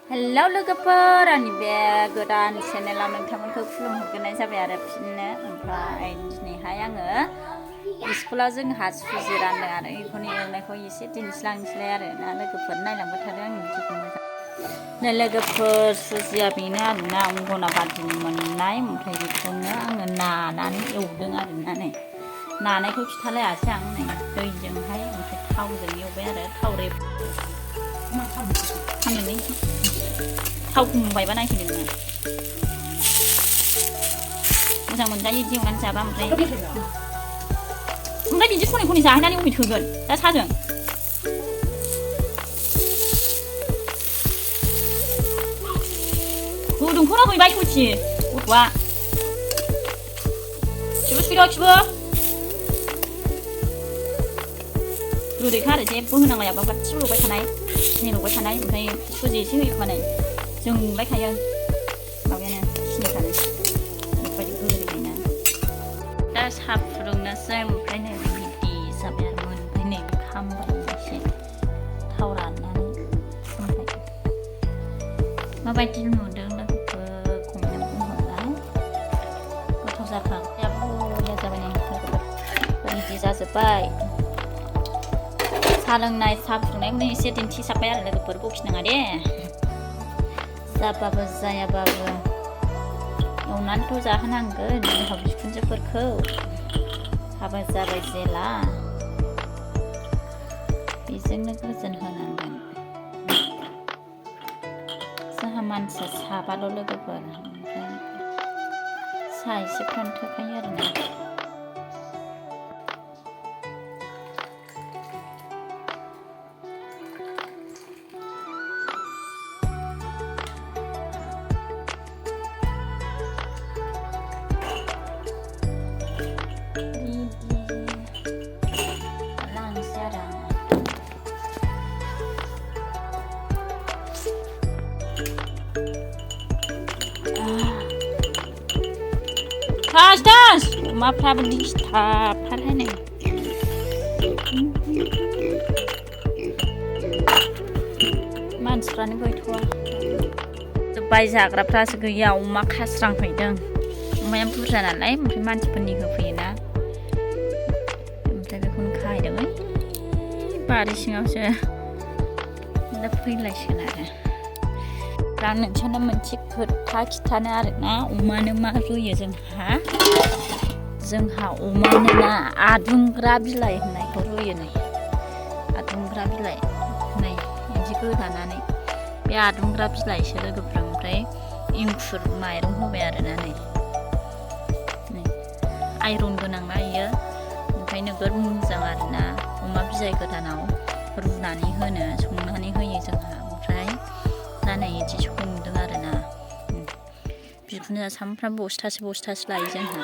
हेल' लोगोफोर आंनि बे गोदान चेनेलाव नोंथांमोनखौ खुलुमहरग्रोनाय जाबाय आरो फिननो ओमफ्राय दिनैहाय आङो स्कुलाव जोंहा सुजि रानदों आरो बेखौनो एवनायखौ एसे दिन्थिलांनोसै आरो ना लोगोफोर नायलांबाय थादों आंनि भिडिअखौ मोजां लोगोफोर सुजिया बेनो आरोना अंगनाबादिनि मोननाय ओमफ्राय बेखौनो आङो नानानै एवदों आरोना नै नानायखौ खिथालायासै आं नै दैजोंहाय ओमफ्राय थावजों एवबाय आरो थाव रेब खामदोंलै थाव गुंबायबा नायफैदो नोङो मोजां मोनजायो बिदि एवनानै जाबा ओमफ्राय बिदि खनै खनै जाहैनानै अबे थोगोन दा साजों गुदुंखौनो हैबाय सयथि गथ'आ खिबु सुफैद' खिबु गोदैखा आरो जेबो होनांलायाबा गासिबो लगाय थानाय सिनि लगाय थानाय ओमफ्राय सुजि एसे होयोबानो जोंलायखायो माबायानो सिनिफ्रानो ओरैबायदि गोदैना दा साहा फुदुंनोसै ओमफ्राय नै बिदि जाबाय आरो मोनबाय नै खामबाय एसे थाव राननानै ओमफ्राय माबायदि नुदों लोगोफोर कमेन्टआव बुंहरलाय गोथाव जाखांबाय बरिया जाबाय नै लोगोफोर बिदि जाजोब्बाय साहा लोंनाय साहा फुदुंनायखौनो एसे दिन्थिसाबबाय आरो लोगोफोर बखिनाङा दे जाबाबो जायाबाबो एवनानैथ' जाहोनांगोन बिहाव बिखुनजोफोरखौ हाबा जाबाय जेला बेजोंनो गोजोन होनांगोन जोंहा मानसिया साबाल' लोगोफोर ओमफ्राय साहा एसेफ्रानो थोखायो आरोना tas अमाफ्राबो दिस्टार्बथारहाय नै मानसिफ्रानो गैथ'वा जोब्बाय जाग्राफ्रासो गैया अमा खास्रांफैदों अमाया बुरजा नालाय ओमफ्राय मानसिफोरनि होफैयोना ओमफ्राय बेखौनो खाहैदों ओइ बारि सिङावसो दा फैलायसिगोन आरो दा नोंसोरनो मोनसे खोथा खिथानो आरोना अमानो मा रुयो जोंहा अमानो ना आदुंग्रा बिलाइ होननायखौ रुयो नै आदुंग्रा बिलाइ नै बिदि गोदानानै बे आदुंग्रा बिलाइसो लोगोफोर ओमफ्राय इंखुर माइरं होबाय आरोना नै आइरन गोनां ना इयो ओमफ्राय नोगोद मोजां आरोना अमा बिलाइ गोदानाव रुनानै होनो संनानै होयो जोंहा ओमफ्राय दा नै बिदि संदों आरोना बिखुनजोआ सामफ्रामबो बस्थासे लायो जोंहा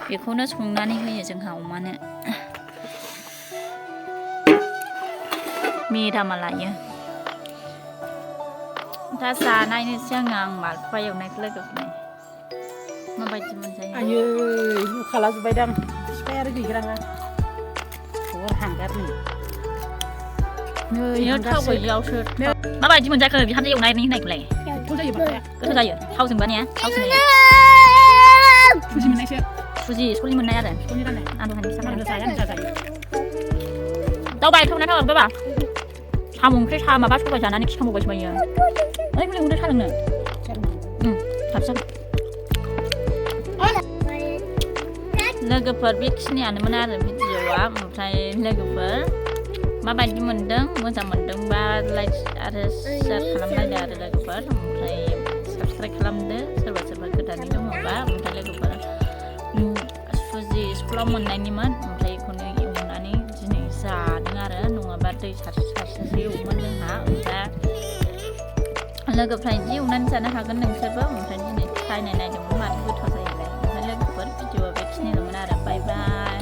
बेखौनो संनानै होयो जोंहा अमानो मेदामा लायो दा जानायनोसै आं मालफुवा एवनायखौ लोगोफोर माबायदि मोनजायो आयै लुखाला जोब्बायदां बिफाया आरो गैग्राङा हर हांगारनि नै थाव गैयियावसो माबायदि मोनजाखो बिहामजो एवनायनि होनायखौलाय गोथाव जायो थावजोंबा ने थावजों सुजि मोननायसो सुजि सलि मोननाय आरो सलि राननाय आं दहायनि जाया जाजायो दाउ बायथावना थावाखैबा साम' ओंख्रि माबा सबाय जानानै खिखांबावबायसो बायो ओइ मुलि उदै सालोंनो साबसिन लोगोफोर बेखिनियानोमोन आरो भिडिअआ ओमफ्राय लोगोफोर माबायदि मोनदों मोजां मोनदोंबा लाइक आरो शेयार खालामलायदो आरो लोगोफोर ओमफ्राय साबसक्राइब खालामदो सोरबा गोदानै दङबा ओमफ्राय लोगोफोर सुजि स्कुलाव मोननायनिमोन ओमफ्राय बेखौनो एवनानै दिनै जादों आरो नङाबा दै सारसो एवोमोन जोंहा ओमफ्राय लोगोफ्रा बिदि एवनानै जानो हागोन नोंसोरबो ओमफ्राय दिनै ट्राइ नायदोंमोन मानो गोथाव जायोलाय ओमफ्राय लोगोफोर भिडिअआ बेखिनिल'मोन आरो बाय बाय